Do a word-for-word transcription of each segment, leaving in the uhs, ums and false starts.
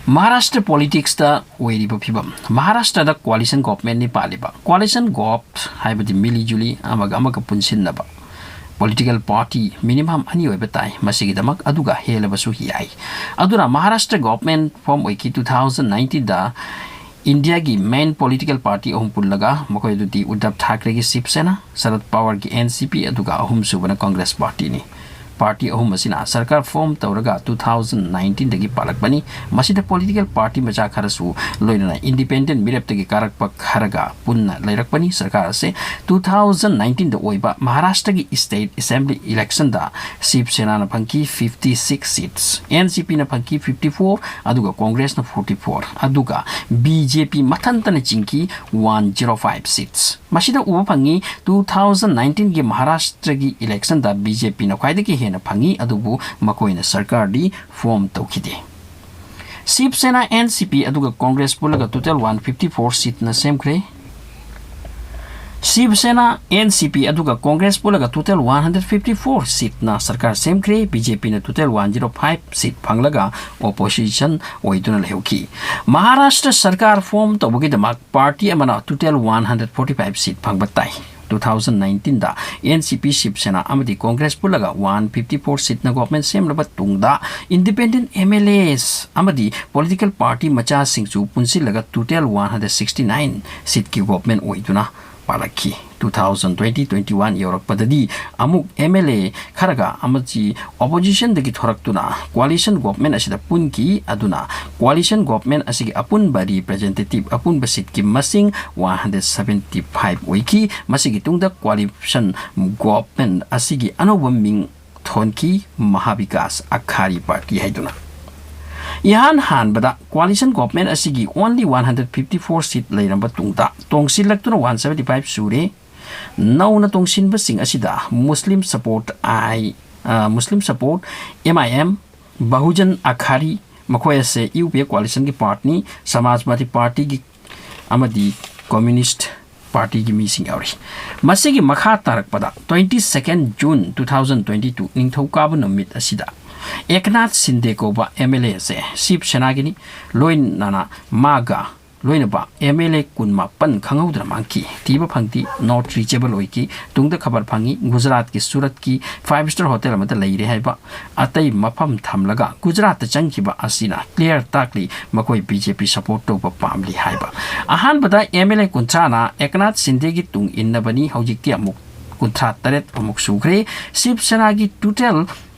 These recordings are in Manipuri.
ꯃꯍꯥꯔꯥꯁꯇ꯭ꯔ ꯄꯣꯂꯤꯇꯤꯛꯁꯇ ꯑꯣꯏꯔꯤꯕ ꯐꯤꯕꯝ꯫ ꯃꯍꯥꯔꯥꯁꯇ꯭ꯔꯗ ꯀꯣꯑꯥꯂꯤꯁꯟ ꯒꯣꯚꯔꯟꯃꯦꯟꯠꯅꯤ ꯄꯥꯜꯂꯤꯕ꯫ ꯀꯣꯑꯥꯂꯤꯁꯟ ꯒꯣꯚꯔꯟꯃꯦꯟꯠ ꯍꯥꯏꯕꯗꯤ ꯃꯤꯂꯤ ꯖꯨꯂꯤ ꯑꯃꯒ ꯑꯃꯒ ꯄꯨꯟꯁꯤꯟꯅꯕ ꯄꯣꯂꯤꯇꯤꯀꯦꯜ ꯄꯥꯔꯇꯤ ꯃꯤꯅꯤꯃꯝ ꯑꯅꯤ ꯑꯣꯏꯕ ꯇꯥꯏ꯫ ꯃꯁꯤꯒꯤꯗꯃꯛ ꯑꯗꯨꯒ ꯍꯦꯜꯂꯕꯁꯨ ꯌꯥꯏ꯫ ꯑꯗꯨꯅ ꯃꯍꯥꯔꯥꯁꯇ꯭ꯔ ꯒꯣꯚꯔꯟꯃꯦꯟꯠ ꯐꯣꯔꯝ ꯑꯣꯏꯈꯤ ꯇꯨ ꯊꯥꯎꯖꯟ ꯅꯥꯏꯟꯇꯤꯟꯗ꯫ ꯏꯟꯗꯤꯌꯥꯒꯤ ꯃꯦꯟ ꯄꯣꯂꯤꯇꯤꯀꯦꯜ ꯄꯥꯔꯇꯤ ꯑꯍꯨꯝ ꯄꯨꯜꯂꯒ, ꯃꯈꯣꯏ ꯑꯗꯨꯗꯤ ꯎꯗꯙꯕ ꯊꯥꯀ꯭ꯔꯦꯒꯤ ꯁꯤꯕ ꯁꯦꯅꯥ, ꯁꯔꯗ ꯄꯋꯥꯔꯒꯤ ꯑꯦꯟ ꯁꯤ ꯄꯤ, ꯑꯗꯨꯒ ꯑꯍꯨꯝꯁꯨꯕꯅ ꯀꯪꯒ꯭ꯔꯦꯁ ꯄꯥꯔꯇꯤꯅꯤ꯫ ꯄꯥꯔꯇꯤ ꯑꯍꯨꯝ ꯑꯁꯤꯅ ꯁꯔꯀꯥꯔ ꯐꯣꯔꯝ ꯇꯧꯔꯒ ꯇꯨ ꯊꯥꯎꯖꯟ ꯅꯥꯏꯟꯇꯤꯟꯗꯒꯤ ꯄꯥꯜꯂꯛꯄꯅꯤ꯫ ꯃꯁꯤꯗ ꯄꯣꯂꯤꯇꯤꯀꯦꯜ ꯄꯥꯔꯇꯤ ꯃꯆꯥ ꯈꯔꯁꯨ ꯂꯣꯏꯅꯅ ꯏꯟꯗꯤꯄꯦꯟꯗꯦꯟꯠ ꯃꯤꯔꯦꯞꯇꯒꯤ ꯀꯥꯔꯛꯄ ꯈꯔꯒ ꯄꯨꯟꯅ ꯂꯩꯔꯛꯄꯅꯤ꯫ ꯁꯔꯀꯥꯔ ꯑꯁꯤ ꯇꯨ ꯊꯥꯎꯖꯟ ꯅꯥꯏꯟꯇꯤꯟꯗ ꯑꯣꯏꯕ ꯃꯍꯥꯔꯥꯁꯇ꯭ꯔꯒꯤ ꯁ꯭ꯇꯦꯠ ꯑꯦꯁꯦꯝꯕ꯭ꯂꯤ ꯏꯂꯦꯛꯁꯟꯗ ꯁꯤꯕ ꯁꯦꯅꯥꯅ ꯐꯪꯈꯤ fifty six seeds, N C ꯄꯤꯅ ꯐꯪꯈꯤ ꯐꯤꯐꯇꯤ ꯐꯣꯔ, ꯑꯗꯨꯒ ꯀꯣꯡꯒ꯭ꯔꯦꯁꯅ ꯐꯣꯔꯇꯤ ꯐꯣꯔ, ꯑꯗꯨꯒ ꯕꯤ ꯖꯦ ꯄꯤ ꯃꯊꯟꯇꯅ ꯆꯤꯡꯈꯤ ꯋꯥꯟ ꯖꯤꯔꯣ ꯐꯥꯏꯚ ꯁꯤꯠꯁ꯫ ꯃꯁꯤꯗ ꯎꯕ ꯐꯪꯉꯤ, ꯇꯨ ꯊꯥꯎꯖꯟ ꯅꯥꯏꯟꯇꯤꯟꯒꯤ ꯃꯍꯥꯔꯥꯁꯇ꯭ꯔꯒꯤ ꯏꯂꯦꯛꯁꯟꯗ ꯕꯤ ꯖꯦ ꯄꯤꯅ ꯈ꯭ꯋꯥꯏꯗꯒꯤ ꯍꯦꯟꯅ ꯐꯪꯉꯤ, ꯑꯗꯨꯕꯨ ꯃꯈꯣꯏꯅ ꯁꯔꯀꯥꯔꯗꯤ ꯐꯣꯔꯝ ꯇꯧꯈꯤꯗꯦ꯫ ꯁꯤꯕ ꯁꯦꯅꯥ, ꯑꯦꯟ ꯁꯤ ꯄꯤ, ꯑꯗꯨꯒ ꯀꯣꯡꯒ꯭ꯔꯦꯁ ꯄꯨꯜꯂꯒ ꯇꯣꯇꯦꯜ ꯋꯥꯟ ꯐꯤꯐꯇꯤ ꯐꯣꯔ ꯁꯤꯠꯅ ꯁꯦꯝꯈ꯭ꯔꯦ꯫ Shiv Sena, N C P, ꯑꯗꯨꯒ ꯀꯣꯡꯒ꯭ꯔꯦꯁ ꯄꯨꯜꯂꯒ total one hundred fifty four ꯁꯤꯠꯅ ꯁꯔꯀꯥꯔ ꯁꯦꯝꯈ꯭ꯔꯦ꯫ ꯕꯤ ꯖꯦ ꯄꯤꯅ total one zero five seat ꯐꯪꯂꯒ ꯑꯣꯄꯣꯖꯤꯁꯟ ꯑꯣꯏꯗꯨꯅ ꯂꯩꯍꯧꯈꯤ꯫ ꯃꯍꯥꯔꯥꯁꯇ꯭ꯔ ꯁꯔꯀꯥꯔ ꯐꯣꯔꯝ ꯇꯧꯕꯒꯤꯗꯃꯛ ꯄꯥꯔꯇꯤ ꯑꯃꯅ total one hundred forty five seat ꯐꯪꯕ ꯇꯥꯏ꯫ ꯇꯨ ꯊꯥꯎꯖꯟ ꯅꯥꯏꯟꯇꯤꯟꯗ ꯑꯦꯟ ꯁꯤ ꯄꯤ, ꯁꯤꯕ ꯁꯦꯅꯥ ꯑꯃꯗꯤ ꯀꯣꯡꯒ꯭ꯔꯦꯁ ꯄꯨꯜꯂꯒ ꯋꯥꯟ ꯐꯤꯐꯇꯤ ꯐꯣꯔ ꯁꯤꯠꯅ ꯒꯣꯚꯔꯟꯃꯦꯟꯠ ꯁꯦꯝꯂꯕ ꯇꯨꯡꯗ, ꯏꯟꯗꯤꯄꯦꯟꯗꯦꯟꯠ ꯑꯦꯝ ꯑꯦꯜ ꯑꯦꯁ ꯑꯃꯗꯤ ꯄꯣꯂꯤꯇꯤꯀꯦꯜ ꯄꯥꯔꯇꯤ ꯃꯆꯥꯁꯤꯡꯁꯨ ꯄꯨꯟꯁꯤꯜꯂꯒ total one hundred sixty nine ꯁꯤꯠꯀꯤ ꯒꯣꯚꯔꯟꯃꯦꯟꯠ ꯑꯣꯏꯗꯨꯅ ꯄꯥꯜꯂꯛꯈꯤ꯫ Two thousand twenty twenty one ꯌꯧꯔꯛꯄꯗꯗꯤ ꯑꯃꯨꯛ ꯑꯦꯝ ꯑꯦꯜ ꯑꯦ ꯈꯔꯒ ꯑꯃꯗꯤ ꯑꯣꯄꯣꯖꯤꯁꯟꯗꯒꯤ ꯊꯣꯔꯛꯇꯨꯅ ꯀꯣꯑꯥꯂꯤꯁꯟ ꯒꯣꯚꯔꯟꯃꯦꯟꯠ ꯑꯁꯤꯗ ꯄꯨꯟꯈꯤ꯫ ꯑꯗꯨꯅ ꯀꯣꯑꯥꯂꯤꯁꯟ ꯒꯣꯚꯔꯟꯃꯦꯟꯠ ꯑꯁꯤꯒꯤ ꯑꯄꯨꯟꯕ ꯔꯤꯄ꯭ꯔꯖꯦꯟꯇꯦꯇꯤꯚ, ꯑꯄꯨꯟꯕ ꯁꯤꯠꯀꯤ ꯃꯁꯤꯡ ꯋꯥꯟ ꯍꯟꯗ꯭ꯔꯦꯠ ꯁꯚꯦꯟꯇꯤ ꯐꯥꯏꯚ ꯑꯣꯏꯈꯤ꯫ ꯃꯁꯤꯒꯤ ꯇꯨꯡꯗ ꯀꯣꯑꯥꯂꯤꯁꯟ ꯒꯣꯚꯔꯟꯃꯦꯟꯠ ꯑꯁꯤꯒꯤ ꯑꯅꯧꯕ ꯃꯤꯡ ꯊꯣꯟꯈꯤ, ꯃꯍꯥꯕꯤꯀꯥꯁ ꯑꯈꯥꯔꯤ ꯄꯥꯔꯇꯤ ꯍꯥꯏꯗꯨꯅ꯫ ꯏꯍꯥꯟ ꯍꯥꯟꯕꯗ ꯀꯣꯑꯥꯂꯤꯁꯟ ꯒꯣꯚꯔꯟꯃꯦꯟꯠ ꯑꯁꯤꯒꯤ only one hundred fifty four seat ꯂꯩꯔꯝꯕ ꯇꯨꯡꯗ, ꯇꯣꯡꯁꯤꯜꯂꯛꯇꯨꯅ ꯋꯥꯟ ꯁꯚꯦꯟꯇꯤ ꯐꯥꯏꯚ ꯁꯨꯔꯦ꯫ ꯅꯧꯅ ꯇꯣꯡꯁꯤꯟꯕꯁꯤꯡ ꯑꯁꯤꯗ ꯃꯨꯁꯂꯤꯝ ꯁꯄꯣꯔꯠ ꯑꯥꯏ, ꯑ, ꯃꯨꯁꯂꯤꯝ ꯁꯄꯣꯔꯠ, ꯑꯦꯝ ꯑꯥꯏ ꯑꯦꯝ, ꯕꯍꯨꯖꯟ ꯑꯈꯥꯔꯤ, ꯃꯈꯣꯏ ꯑꯁꯦ ꯌꯨ ꯄꯤ ꯑꯦ ꯀꯣꯑꯥꯂꯤꯁꯟꯒꯤ ꯄꯥꯔꯇꯤꯅꯤ, ꯁꯃꯥꯖꯋꯥꯗꯤ ꯄꯥꯔꯇꯤꯒꯤ ꯑꯃꯗꯤ ꯀꯝꯃ꯭ꯌꯨꯅꯤꯁꯠ ꯄꯥꯔꯇꯤꯒꯤ ꯃꯤꯁꯤꯡ ꯌꯥꯎꯔꯤ꯫ ꯃꯁꯤꯒꯤ ꯃꯈꯥ ꯇꯥꯔꯛꯄꯗ, twenty second June two thousand twenty two, ꯅꯤꯡꯊꯧꯀꯥꯕ ꯅꯨꯃꯤꯠ ꯑꯁꯤꯗ ꯑꯦꯛꯅꯥꯊ ꯁꯤꯟꯗꯦ ꯀꯧꯕ MLA ꯑꯁꯦ ꯁꯤꯕ ꯁꯦꯅꯥꯒꯤꯅꯤ꯫ ꯂꯣꯏꯅꯅ ꯃꯥꯒ ꯂꯣꯏꯅꯕ MLA ꯀꯨꯟꯃꯥꯄꯟ ꯈꯪꯍꯧꯗꯅ ꯃꯥꯡꯈꯤ꯫ ꯊꯤꯕ ꯐꯪꯗꯦ, not reachable ꯑꯣꯏꯈꯤ꯫ ꯇꯨꯡꯗ ꯈꯕꯔ ꯐꯪꯉꯤ, ꯒꯨꯖꯔꯥꯠꯀꯤ ꯁꯨꯔꯠꯀꯤ five star hotel ꯑꯃꯗ ꯂꯩꯔꯦ ꯍꯥꯏꯕ꯫ ꯑꯇꯩ ꯃꯐꯝ ꯊꯝꯂꯒ ꯒꯨꯖꯔꯥꯠꯇ ꯆꯪꯈꯤꯕ ꯑꯁꯤꯅ clear ꯇꯥꯛꯂꯤ, ꯃꯈꯣꯏ BJP support ꯇꯧꯕ ꯄꯥꯝꯂꯤ ꯍꯥꯏꯕ꯫ ꯑꯍꯥꯟꯕꯗ MLA ꯀꯨꯟꯊ꯭ꯔꯥꯅ ꯑꯦꯛꯅꯥꯊ ꯁꯤꯟꯗꯦꯒꯤ ꯇꯨꯡ ꯏꯟꯅꯕꯅꯤ, ꯍꯧꯖꯤꯛꯇꯤ ꯑꯃꯨꯛ ꯀꯨꯟꯊ꯭ꯔꯥ ꯇꯔꯦꯠ ꯑꯃꯨꯛ ꯁꯨꯈ꯭ꯔꯦ꯫ ꯁꯤꯕ ꯁꯦꯅꯥꯒꯤ total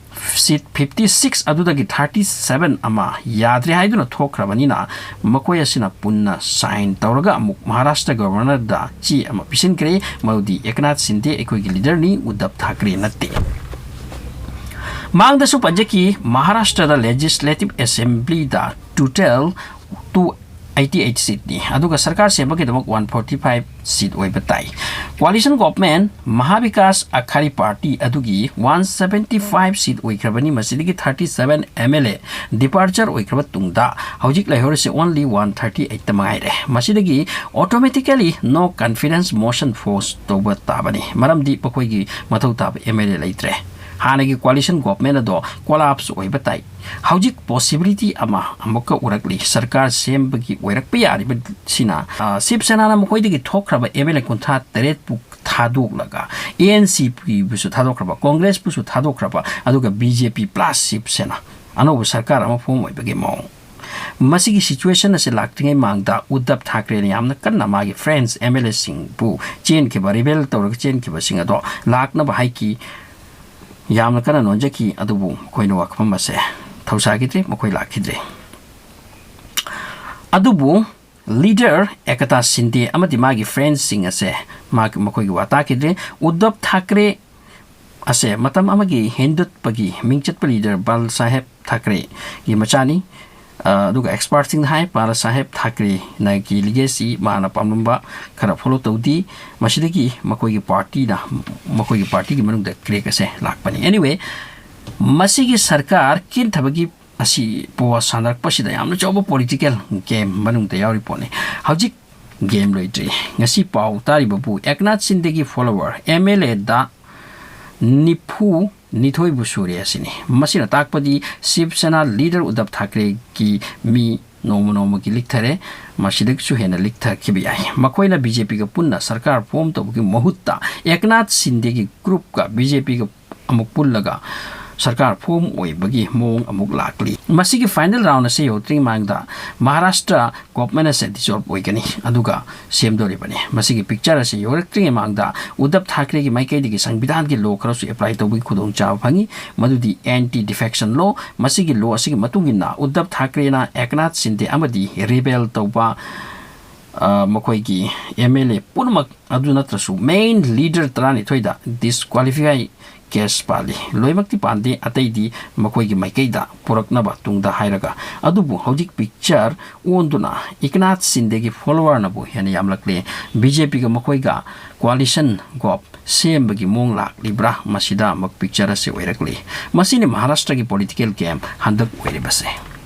seat fifty six ꯑꯗꯨꯗꯒꯤ thirty seven ꯑꯃ ꯌꯥꯗ꯭ꯔꯦ ꯍꯥꯏꯗꯨꯅ ꯊꯣꯛꯈ꯭ꯔꯕꯅꯤꯅ, ꯃꯈꯣꯏ ꯑꯁꯤꯅ ꯄꯨꯟꯅ sign ꯇꯧꯔꯒ ꯑꯃꯨꯛ ꯃꯍꯥꯔꯥꯁꯇ꯭ꯔ governorꯗ ꯆꯦ ꯑꯃ ꯄꯤꯁꯤꯟꯈ꯭ꯔꯦ, ꯃꯗꯨꯗꯤ ꯑꯦꯛꯅꯥꯊ ꯁꯤꯟꯗꯦ ꯑꯩꯈꯣꯏꯒꯤ leaderꯅꯤ, ꯎꯗꯕ ꯊꯥꯀ꯭ꯔꯦ ꯅꯠꯇꯦ꯫ ꯃꯥꯡꯗꯁꯨ ꯄꯟꯖꯈꯤ, ꯃꯍꯥꯔꯥꯁꯇ꯭ꯔꯗ Legislative Assemblyꯗ total two eighty eight seatꯅꯤ, ꯑꯗꯨꯒ ꯁꯔꯀꯥꯔ ꯁꯦꯝꯕꯒꯤꯗꯃꯛ one forty five seat ꯑꯣꯏꯕ ꯇꯥꯏ꯫ Coalition government, ꯃꯍꯥꯕꯤꯀꯥꯁ ꯑꯈꯥꯔꯤ party ꯑꯗꯨꯒꯤ one seventy five seat ꯑꯣꯏꯈ꯭ꯔꯕꯅꯤ, ꯃꯁꯤꯗꯒꯤ thirty seven MLA departure ꯑꯣꯏꯈ꯭ꯔꯕ ꯇꯨꯡꯗ ꯍꯧꯖꯤꯛ ꯂꯩꯍꯧꯔꯤꯁꯦ only one thirty eight ꯃꯉꯥꯏꯔꯦ꯫ ꯃꯁꯤꯗꯒꯤ automatically no confidence motion force ꯇꯧꯕ ꯇꯥꯕꯅꯤ, ꯃꯔꯝꯗꯤ ꯃꯈꯣꯏꯒꯤ ꯃꯊꯧ ꯇꯥꯕ MLA ꯂꯩꯇ꯭ꯔꯦ꯫ ꯍꯥꯟꯅꯒꯤ coalition government ꯑꯗꯣ collapse ꯑꯣꯏꯕ ꯇꯥꯏ꯫ ꯍꯧꯖꯤꯛ possibility ꯑꯃ ꯑꯃꯨꯛꯀ ꯎꯔꯛꯂꯤ, ꯁꯔꯀꯥꯔ ꯁꯦꯝꯕꯒꯤ ꯑꯣꯏꯔꯛꯄ ꯌꯥꯔꯤꯕꯁꯤꯅ, ꯑ, ꯁꯤꯕ ꯁꯦꯅꯥꯅ ꯃꯈꯣꯏꯗꯒꯤ ꯊꯣꯛꯈ꯭ꯔꯕ MLA ꯀꯨꯟꯊ꯭ꯔꯥ ꯇꯔꯦꯠꯄꯨ ꯊꯥꯗꯣꯛꯂꯒ, ANCPꯕꯨꯁꯨ ꯊꯥꯗꯣꯛꯈ꯭ꯔꯕ, Congressꯄꯨꯁꯨ ꯊꯥꯗꯣꯛꯈ꯭ꯔꯕ, ꯑꯗꯨꯒ BJP plus ꯁꯤꯕ ꯁꯦꯅꯥ ꯑꯅꯧꯕ ꯁꯔꯀꯥꯔ ꯑꯃ form ꯑꯣꯏꯕꯒꯤ ꯃꯑꯣꯡ꯫ ꯃꯁꯤꯒꯤ situation ꯑꯁꯤ ꯂꯥꯛꯇ꯭ꯔꯤꯉꯩ ꯃꯥꯡꯗ ꯎꯗꯕ ꯊꯥꯀ꯭ꯔꯦꯅ ꯌꯥꯝꯅ ꯀꯟꯅ ꯃꯥꯒꯤ friends MLAꯁꯤꯡꯕꯨ ꯆꯦꯟꯈꯤꯕ, rebel ꯇꯧꯔꯒ ꯆꯦꯟꯈꯤꯕꯁꯤꯡ ꯑꯗꯣ ꯂꯥꯛꯅꯕ ꯍꯥꯏꯈꯤ꯫ ꯌꯥꯝꯅ ꯀꯟꯅ ꯅꯣꯟꯖꯈꯤ, ꯑꯗꯨꯕꯨ ꯃꯈꯣꯏꯅ ꯋꯥꯐꯝ ꯑꯁꯦ ꯊꯧꯁꯥꯈꯤꯗ꯭ꯔꯦ, ꯃꯈꯣꯏ ꯂꯥꯛꯈꯤꯗ꯭ꯔꯦ꯫ ꯑꯗꯨꯕꯨ leader ꯑꯦꯀꯇꯥ ꯁꯤꯟꯗꯦ ꯑꯃꯗꯤ ꯃꯥꯒꯤ friendsꯁꯤꯡ ꯑꯁꯦ ꯃꯥ-, ꯃꯈꯣꯏꯒꯤ ꯋꯥ ꯇꯥꯈꯤꯗ꯭ꯔꯦ꯫ ꯎꯗꯕ ꯊꯥꯀ꯭ꯔꯦ ꯑꯁꯦ ꯃꯇꯝ ꯑꯃꯒꯤ ꯍꯤꯟꯗꯨꯠꯄꯒꯤ ꯃꯤꯡ ꯆꯠꯄ leader ꯕꯥꯜ ꯁꯥꯍꯦꯕ ꯊꯥꯀ꯭ꯔꯦꯒꯤ ꯃꯆꯥꯅꯤ꯫ ꯑ, ꯑꯗꯨꯒ expertꯁꯤꯡꯅ ꯍꯥꯏ, ꯕꯥꯂꯥ ꯁꯥꯍꯦꯕ ꯊꯥꯀ꯭ꯔꯦꯅꯒꯤ legacy ꯃꯥꯅ ꯄꯥꯝꯂꯝꯕ ꯈꯔ follow ꯇꯧꯗꯦ꯫ ꯃꯁꯤꯗꯒꯤ ꯃꯈꯣꯏꯒꯤ partyꯅ, ꯃꯈꯣꯏꯒꯤ partyꯒꯤ ꯃꯅꯨꯡꯗ crack ꯑꯁꯦ ꯂꯥꯛꯄꯅꯤ꯫ Anyway, ꯃꯁꯤꯒꯤ ꯁꯔꯀꯥꯔ ꯀꯤꯟꯊꯕꯒꯤ ꯑꯁꯤ ꯄꯣ ꯁꯥꯟꯅꯔꯛꯄꯁꯤꯗ ꯌꯥꯝꯅ ꯆꯥꯎꯕ political game ꯃꯅꯨꯡꯗ ꯌꯥꯎꯔꯤ ꯄꯣꯠꯅꯤ꯫ ꯍꯧꯖꯤꯛ game ꯂꯣꯏꯗ꯭ꯔꯤ꯫ ꯉꯁꯤ ꯄꯥꯎ ꯇꯥꯔꯤꯕꯕꯨ ꯑꯦꯛꯅꯥꯊ ꯁꯤꯟꯗꯦꯒꯤ follower MLAꯗ ꯅꯤꯐꯨ ꯅꯤꯊꯣꯏꯕꯨ ꯁꯨꯔꯦ ꯑꯁꯤꯅꯤ꯫ ꯃꯁꯤꯅ ꯇꯥꯛꯄꯗꯤ ꯁꯤꯕ ꯁꯦꯅꯥ ꯂꯤꯗꯔ ꯎꯗꯕ ꯊꯥꯀ꯭ꯔꯦꯒꯤ ꯃꯤ ꯅꯣꯡꯃ ꯅꯣꯡꯃꯒꯤ ꯂꯤꯛꯊꯔꯦ, ꯃꯁꯤꯗꯒꯤꯁꯨ ꯍꯦꯟꯅ ꯂꯤꯛꯊꯈꯤꯕ ꯌꯥꯏ꯫ ꯃꯈꯣꯏꯅ ꯕꯤꯖꯦꯄꯤꯒ ꯄꯨꯟꯅ ꯁꯔꯀꯥꯔ ꯐꯣꯝ ꯇꯧꯕꯒꯤ ꯃꯍꯨꯠꯇ ꯑꯦꯛꯅꯥꯊ ꯁꯤꯟꯗꯦꯒꯤ ꯒ꯭ꯔꯨꯞꯀ ꯕꯤꯖꯦꯄꯤꯒ ꯑꯃꯨꯛ ꯄꯨꯜꯂꯒ ꯁꯔꯀꯥꯔ ꯐꯣꯝ ꯑꯣꯏꯕꯒꯤ ꯃꯑꯣꯡ ꯑꯃꯨꯛ ꯂꯥꯛꯂꯤ꯫ ꯃꯁꯤꯒꯤ ꯐꯥꯏꯅꯦꯜ ꯔꯥꯎꯟ ꯑꯁꯤ ꯌꯧꯗ꯭ꯔꯤꯉꯩ ꯃꯃꯥꯡꯗ ꯃꯍꯥꯔꯥꯁꯇ꯭ꯔ ꯒꯣꯚꯔꯟꯃꯦꯟꯠ ꯑꯁꯦ ꯗꯤꯖꯣꯜꯕ ꯑꯣꯏꯒꯅꯤ, ꯑꯗꯨꯒ ꯁꯦꯝꯗꯣꯔꯤꯕꯅꯤ꯫ ꯃꯁꯤꯒꯤ ꯄꯤꯛꯆꯔ ꯑꯁꯤ ꯌꯧꯔꯛꯇ꯭ꯔꯤꯉꯩ ꯃꯃꯥꯡꯗ ꯎꯗꯕ ꯊꯥꯀ꯭ꯔꯦꯒꯤ ꯃꯥꯏꯀꯩꯗꯒꯤ ꯁꯪꯕꯤꯙꯥꯟꯒꯤ ꯂꯣ ꯈꯔꯁꯨ ꯑꯦꯄ꯭ꯂꯥꯏ ꯇꯧꯕꯒꯤ ꯈꯨꯗꯣꯡꯆꯥꯕ ꯐꯪꯏ, ꯃꯗꯨꯗꯤ ꯑꯦꯟꯇꯤ ꯗꯤꯐꯦꯛꯁꯟ ꯂꯣ꯫ ꯃꯁꯤꯒꯤ ꯂꯣ ꯑꯁꯤꯒꯤ ꯃꯇꯨꯡ ꯏꯟꯅ ꯎꯗꯕ ꯊꯥꯀ꯭ꯔꯦꯅ ꯑꯦꯛꯅꯥꯊ ꯁꯤꯟꯗꯦ ꯑꯃꯗꯤ ꯔꯤꯕꯦꯜ ꯇꯧꯕ, ꯑ, ꯃꯈꯣꯏꯒꯤ ꯑꯦꯝ ꯑꯦꯜ ꯑꯦ ꯄꯨꯝꯅꯃꯛ ꯑꯗꯨ ꯅꯠꯇ꯭ꯔꯁꯨ ꯃꯦꯟ ꯂꯤꯗꯔ ꯇꯔꯥꯅꯤꯊꯣꯏꯗ ꯗꯤꯁꯀ꯭ꯋꯥꯂꯤꯐꯥꯏ ꯀꯦꯁ ꯄꯥꯜꯂꯤ꯫ ꯂꯣꯏꯅꯃꯛꯇꯤ ꯄꯥꯟꯗꯦ, ꯑꯇꯩꯗꯤ ꯃꯈꯣꯏꯒꯤ ꯃꯥꯏꯀꯩꯗ ꯄꯨꯔꯛꯅꯕ ꯇꯨꯡꯗ ꯍꯥꯏꯔꯒ꯫ ꯑꯗꯨꯕꯨ ꯍꯧꯖꯤꯛ ꯄꯤꯛꯆꯔ ꯑꯣꯟꯗꯨꯅ ꯏꯛꯅꯥꯊ ꯁꯤꯟꯗꯦꯒꯤ ꯐꯣꯂꯣꯋꯔꯅꯕꯨ ꯍꯦꯟꯅ ꯌꯥꯝꯂꯛꯂꯦ꯫ ꯕꯤ ꯖꯦ ꯄꯤꯒ ꯃꯈꯣꯏꯒ ꯀꯣꯑꯥꯂꯤꯁꯟ ꯒꯣꯞ ꯁꯦꯝꯕꯒꯤ ꯃꯑꯣꯡ ꯂꯥꯛꯂꯤꯕ꯭ꯔꯥ? ꯃꯁꯤꯗ ꯑꯃꯨꯛ ꯄꯤꯛꯆꯔ ꯑꯁꯤ ꯑꯣꯏꯔꯛꯂꯤ꯫ ꯃꯁꯤꯅꯤ ꯃꯍꯥꯔꯥꯁꯇ꯭ꯔꯒꯤ ꯄꯣꯂꯤꯇꯤꯀꯦꯜ ꯒꯦꯝ ꯍꯟꯗꯛ ꯑꯣꯏꯔꯤꯕꯁꯦ꯫